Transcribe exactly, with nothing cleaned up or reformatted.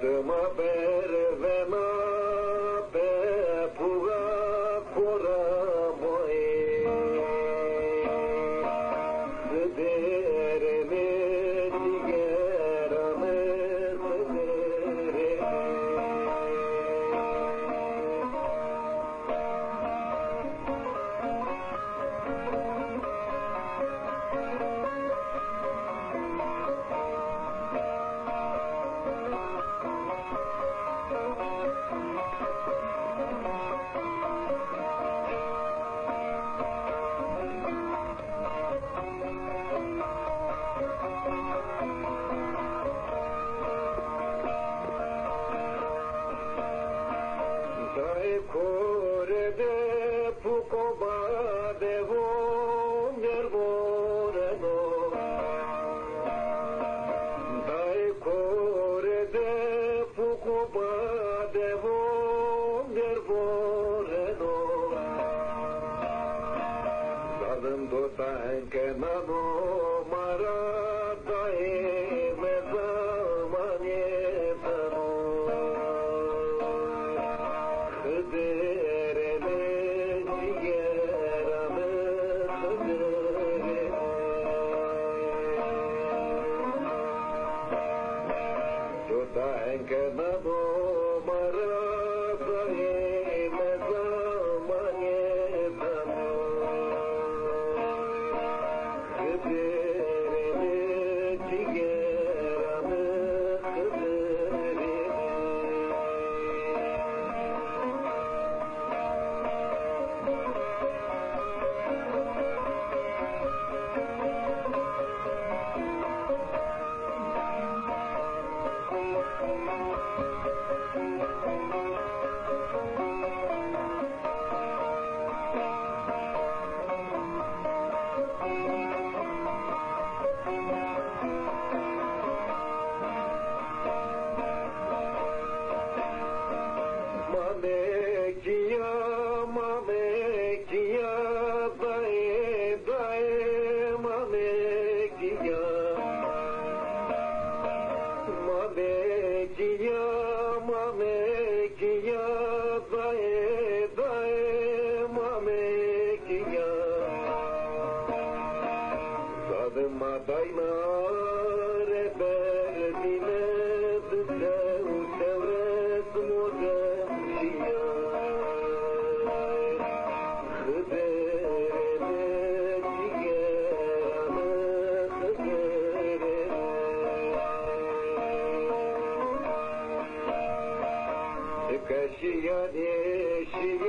Dima bervena pepuga koramoyê. Xidêrê mi, cîgera mi, Xidêrê mi. Dayê kore de puko bade vo mêr voreno. Dayê kore de puko bade vo mêr voreno. Zalim dotan kenano mara dayê me zamanê tano. Xidêrê mi, cîgera mi, Xidêrê mi. Dotan kenano mara dayê me zamanê tano. Xidêrê mi, cîgera mi, Xidêrê mi. Mamekîya, mamekîya, dayê, dayê, mamekîya. Mamekîya, mamekîya, dayê, dayê, mamekîya. Zalim ma dayna re berdîne, di sew sew resmo de şîya. Xidêrê mi, cîgera mi, Xidêrê mi. Ke şîya nê şîya